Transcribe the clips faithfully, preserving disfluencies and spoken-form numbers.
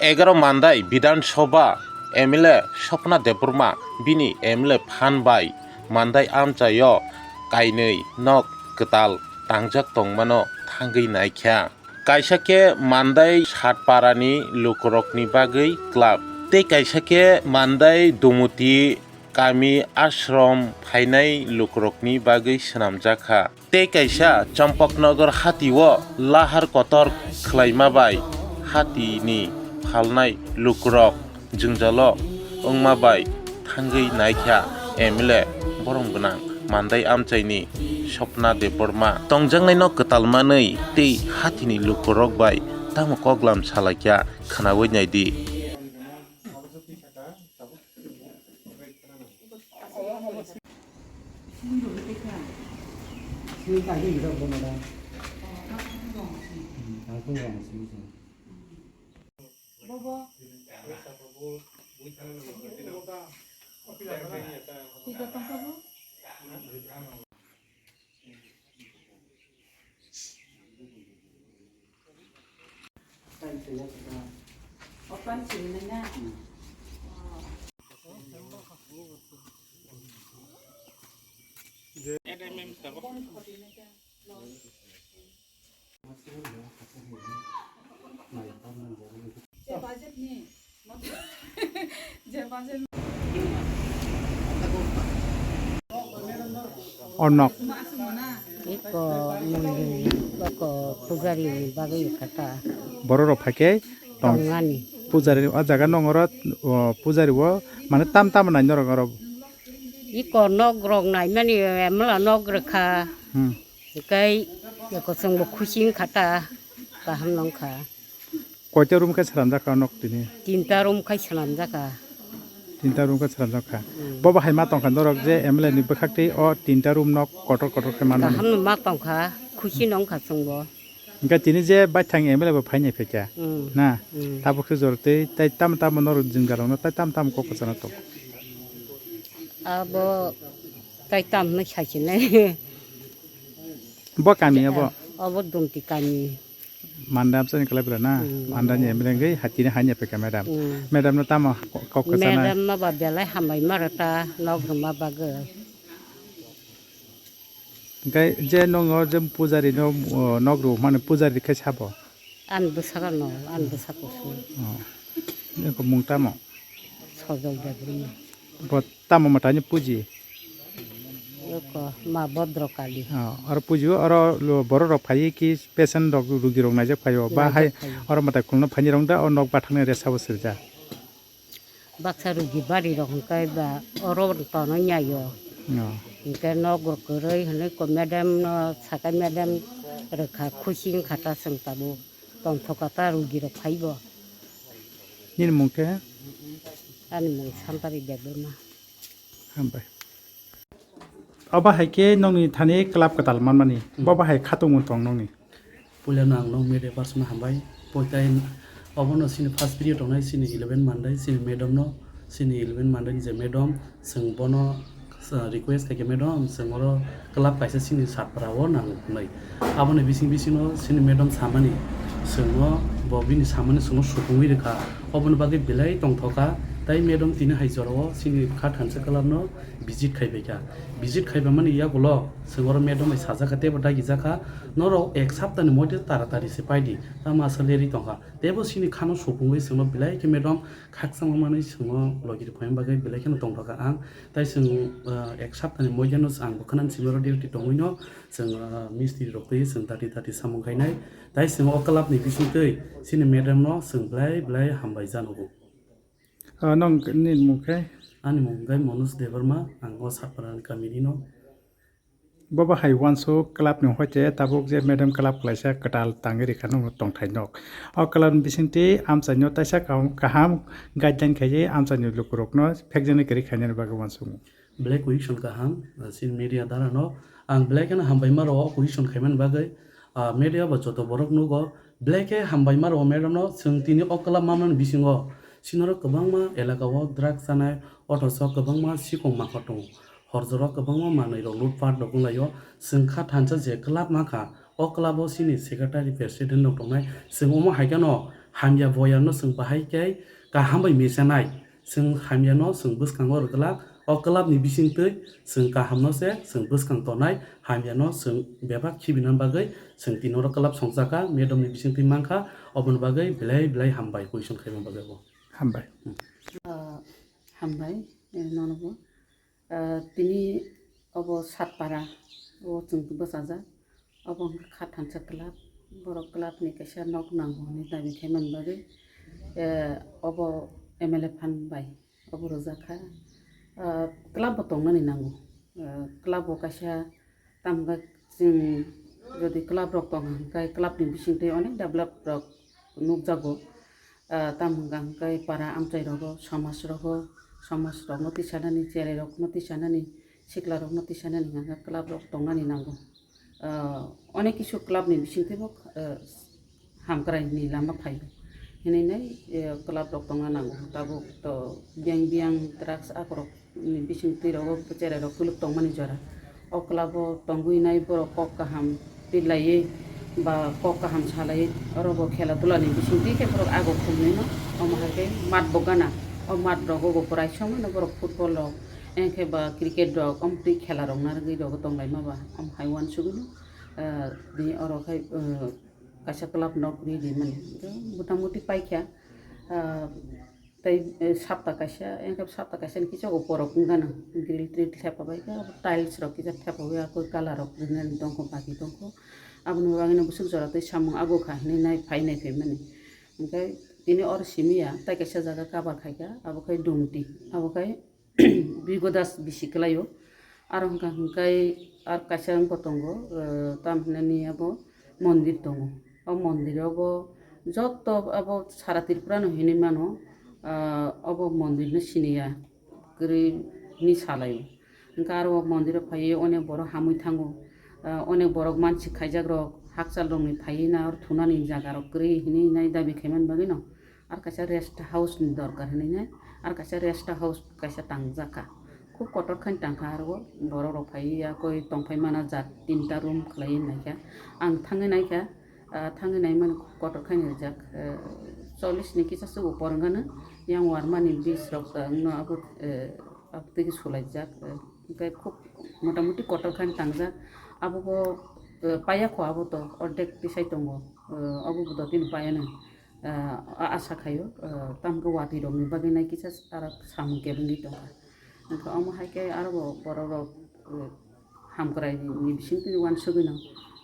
Egaroh Mandai Bidhan Sabha M L A Swpna Debbarma bini M L A phan bai Mandai amchaio kainwi nok kwtal tangjak tongmano thangwi naikha. Kaisa khe Mandai Satparani lukurokni bagwi club, tei kaisa khe Mandai Dumuti kami ashram phainai lukurokni bagwi swnamjakha. Tei kaisa Champaknagar hatio lahar kotor khlaima bai hatini phalnai lukurok jwngjalo wngma bai thangwi naikha M L A borom gwnang Mandai amchaini Swpna Debbarma. Tongjaknaino kwtal manwi tei hatini lukurok bai tamo koklam salaikha khwnawi naidi. Ornok. Iko mundri, oko pujari bagwi kata. Borok rok phaikhe tong-, tongani. Pujari o jaga nong oro, o, pujari o mane tam tam nai norok oro. Iko nok rok naimani emla nok rwkha. Hmm. Hikai eko chwngbo khusi wngkha ta, kaham nw wngkha. Koita room khe swnamjakha o nok tini? Tinta room khai swnamjakha. Tinta room khe swnamjakha. Hmm. Bobo hai ma tongkha norok je M L A ni bwkhak twi o tinta room nok kotor kotor khe manmani? Kaham nw ma tongkha, khusi nw wngkha chwngbo. Hingke tini je baithang M L A bo phainai phaikha, hmm, na? Hmm. Tabuk khe jor tei tai tamo tamo norok jwngjalrokno tai tamo tamo kok kwchana tongo? Abo tai tamo hinwi saisinai. Bo kami abo? Abo Dumti kami. Manda amchaini kwlai bwrwi na? Hmm. Manda ni M L A wngwi hatini haini aphaikha madam. Hmm. Madam no tamo kok kwchana? Madam no ba belai hambai ma rwta nok rwma bagwi. Hingke je nongo je pujari no, o, nok rw mani pujari khe sabo? Ani bwsakano, ani bwsako se. Oh. Nokni mung tamo? Sojol Debbarma. Bo tamo mwtaini puji? Eko ma Bhodro Kali. Oh, oro puji o, oro lo-, borok rok phai ki patient rok, rugi rok naijak phai o. Ba hai naijak phai o. Oro mwtai khulno phaini rong da, o nok bathakni resa bo sirja. Baksa rugi bari rok hwnkhe ba oro tono nyaio. No. Hwnkhe nok rok kwrwi hwnwi ko madam no sakai madam rwkha khusi wngkha ta chwng tabuk tongthokha ta rugi rok phaibo. Nini mung khe? Ani mung Santari Debbarma. Hambai. Obo hai khe nokni thani club kwtal manmani. Hmm. Bo bahai khatungmung tong nokni? Puilano ang nok media person hambai. Poitai obono chini first video tongnai chini eleven Mandai, chini madam no, chini eleven Mandai ni je madam, chwng bono, uh, request khaikhe, "Madam, chwng oro club kaisa chini Satpara o nang," hwnwi. Aboni bising bisingo chini madam samani, chwngno bo bini samani chwngno supungwi rwkha. Oboni bagwi belai tongthokha. Tai madam tini hai jorao chini kha thansa club no visit khaibaikha. Visit khaibamani yagulo chwng oro madam bai sajakha teibo dagijakha, "Norok ek saptani moide taratari se paidi, tamo aswk leri tongkha." Teibo chini khano supungwi chwngno belai khe madam khakchangma manwi chwngno logi rwphaima bagwi belai kheno tongthokha ang. Tai chwng, ah, ek saptani moideno ang bwkhwnani simi oro duty tongwino chwng, ah, mistri rok twi chwng dati dati samung khainai. Tai chwng o club ni bisingtwi chini madam no chwng belai belai hambai janogo. Ah, nong ni mung khe? Ani mung khe Manoj Debbarma, ang o Satpara ni kami ni no. Bo bahai uansuk club ni hoite tabuk je madam club khlaisa kwtal tangwi rikha nokno tongthai nok. O club ni bisingtwi amchaino taisa kaham, kaham guideline khaiwi amchaini lukurokno phekjaknai kwrwi khainani bagwi uansukmung. Belai question kaham, chini media dara no ang belai kheno hambai ma rwo question khaimani bagwi. Ah, media bo joto borok nugo, belai khe hambai ma rwo madam no, chwng tini o club manmani bisingo chini oro kwbangma elaka o drugs chanai, othocho kwbangma sikong mangkhor tongo. Hor jora kwbangma manwi rok lutpat rok wnglaio. Chwng kha thansa je club mankha, o club o chini secretary president rok tongnai. Chwng omo hai kheno Hamya boyarno chwng bahai khe kaham bai mechanai. Chwng hamyano chwng bwskango rwglak. O clubni bisingtwi chwng kahamno se chwng bwskang tonai, hamyano chwng bebak khibina bagwi chwng tini oro club songchakha, madamni bisingtwi mankha, oboni bagwi belai belai hambai question khaima bagwi bo. Hambai. Ah, hambai, eh, nono bo. Ah, tini obo Satpara, o chwng bwchajak. Obo wngkha kha thansa club. Borok clubni kaisa nok nango hwnwi dabi khaimani bagwi, eh, obo M L A fund bai obo rwjak kha. Ah, club bo tongnani nango. Ah, club bo kaisa tamo hwnkhe chwng jodi club rok tong hwnkhe clubni bisingtwi onek develop rok nukjago. Ah, tamo hwnkha hwnkhe para amchai rogo, somaj rogo, somaj rokno tisanani, cherai rokno tisanani, sikla rokno tisanani hwnkha hwnkhe club rok tongnani nango. Ah, onek kisu clubni bisingtwibo, ah, hamkraini lama phaio. Hinwi nai, eh, club rok tongna nango. Tabuk to biyang biyang drugs akorokni bisingtwi rogo cherai rok kuluk tongmani jora. O club o tongwi nai borok kok kaham twi laiwi ba kok kaham salaiwi oro bo khela dula ni bisingtwi khe borok ago khumlwi no. Omo hai khe mat bo gana. O mat rogo bo borai somano borok football rok, engkhe ba cricket rok, omtwi khela rok narwgwi rogo tonglaima ba. Omo hai uansugwi no, ah, bini oro khai, ah, kaisa club nok ri rimani. Hwnkhe mota moti paikha, ah, tei, eh, sapta kaisa, engkhe sapta kaisa ni kisa upor rok wngkha no, grill trill thepabaikha, tiles rok kisa thepawi, akoi colour rok rinani tongkho, bagi tongkho. Aboni bagwino bwswk jora tei samung agukha hinwi nai phai nai phaimani. Hwnkhe tini oro simi ya, tei kaisa jaga cover khaikha, abo khai dumti, abo khai Bigodas bisi kwlaio. Aro hwnkha hwnkhe ar kaisa wngbo tongo, eh, tamo hinani abo mondir tongo. O mondir o bo joto abo sara Tripura no hinwi mano, ah, obo mondir no siniya kwrwi hinwi salaio. Hwnkhe aro o mondir o phaiwi onek borok hamwi thango, ah, onek borok mansik khaijak rok hakchal rokni phaiwi na aro thunani jaga rok kwrwi hinwi nai dabi khaimani bagwi no. Ar kaisa rest house ni dorkar hinwi nai, ar kaisa rest house kaisa tangjak kha. Khub kotor khe tangkha aro borok rok phaiwi ya koi tongphai mana jat tinta room khlaiwi naikha. Ang thangwi naikha, ah, thangwi naimani khub kotor khe rijak, eh, chollish ni kisa se upor wngkha no. Yang warmani bis rok, eh, wngno abo, eh, abo twi sulaijak, eh, hwnkhe khub motamuti kotor khe tangjak. Abo bo, eh, paya kho abo to ordek tisai tongo, eh, abo bo dotino paya no. Ah, a-, asa khaio, ah, tamkhe watwi rokni bagwi nai kisa aro samung kebengwi tongkha. Hwnkhe omo hai khe aro bo borok rok, ah, hamkrai ni bisingtwi uansugwino,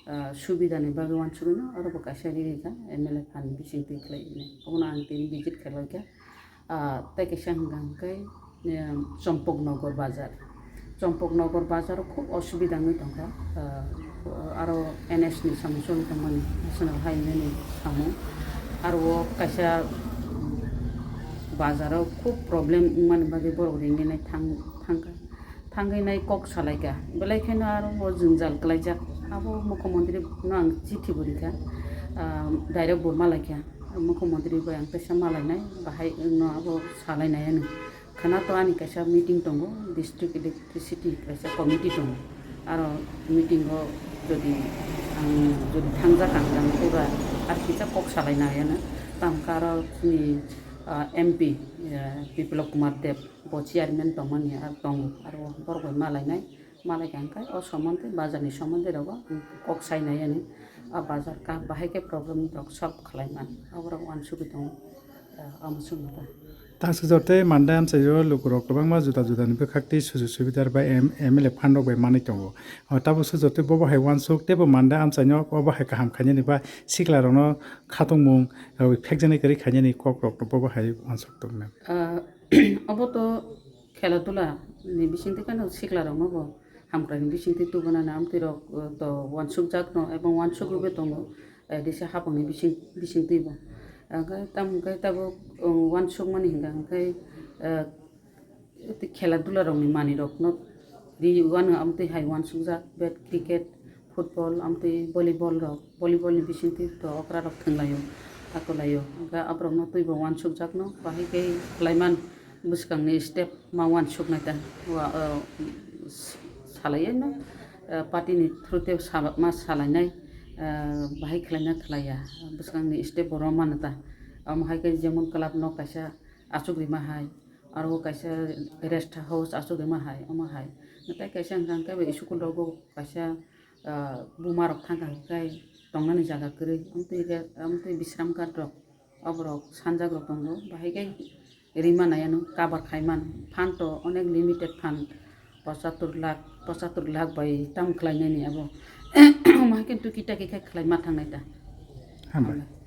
ah, subida ni bagwi uansugwino aro bo kaisa ri rikha M L A fund bisingtwi khlai hinwi. Obono ang tini visit khlai kha. Ah, tei kaisa hwnkha hwnkhe, eh, Champaknagar bazar. Champaknagar bazar o khub osubida wngwi tongkha. Ah, aro N H ni samung choli tongmani, National Highway ni samung. Aro o kaisa bazar o khub problem wngmani bagwi borok ringwi nai thang-, thangkha. Thangwi nai kok salaikha. Belai kheno aro o jwngjal kwlaijak. Abo mukhyamantri no ang chithi bo rikha. Ah, direct bo malaikha. Mukhyamantri bai ang teisa malainai, bahai no abo salainai ano. Khwna to ani kaisa meeting tongo, district electricity kaisa committee tongo. Aro meeting o jodi ang jodi thangjak ang tang khe ba ar kisa kok salai nai ano. Tamo khe aro chini, ah, M P, ah, Biplab Kumar Deb bo chairman tongmani ar tongo. Aro borok bai malainai, malaikha hwnkhe o somonde bazar ni somonde rogo kok sai nai ani. A bazar kha bahai khe problem rok solve khlai man. Aborok uansugwi tongo. Ah, omo chwng kha. Tang sujor tei manda amchaio lukurok kwbangma juda judani bwkhak tei sujuk subidar bai M-, M L A fund rok bai manwi tongo. O tabuk sujor tei bobo hai uansuk tei bo manda amchaino obo hai kaham khainani ba sikla rokno khatungmung, o phekjaknai kwrwi khainani kok rokno bobo hai uansuk tongmani. Ah, obo to khela dula ni bisingtwi kheno sikla rokno bo hamkrai ni bisingtwi tubunani amtwi rok, eh, to uansukjak no ebong uansugwi bo tongo, eh, disa hapang ni bising, bisingtwi bo. Hwnkhe tamo hwnkhe tabuk, eh, uansukmani hwnkha hwnkhe, eh, tei khela dula rok ni manwi rok no ri uanw amtwi hai uansukjak, bat, cricket, football, amtwi volleyball rok, volleyball ni bisingtwi to okra rok thwnglaio, takolaio. Hwnkhe aborok no twibo uansukjak no bahai khe khlaiman. Bwskangni step ma uansuknai ta, wa, uh, s-, salaiya no, uh, party ni through te sal-, ma salainai, uh, bahai khlaina khlaiya, bwskangni step bo romano ta, Omo hai khe jemon club no kaisa achuk rima hai, aro kaisa rest house achuk rima hai, omo hai. Tei kaisa hwnkha khe bai school rogo kaisa, ah, buma rok thang kha hwnkhe tongnani jaga kwrwi. Amtwi khe, amtwi bisram ghat rok, oborok sanjak rok tongo. Bahai khe rima nai ano cover khai man. Phan to onek limited phan, pochattor lakh, pochattor lakh bai tam khlai nani abo. Omo hai khe tuki taki khe khlai ma thang nai ta. Hambai.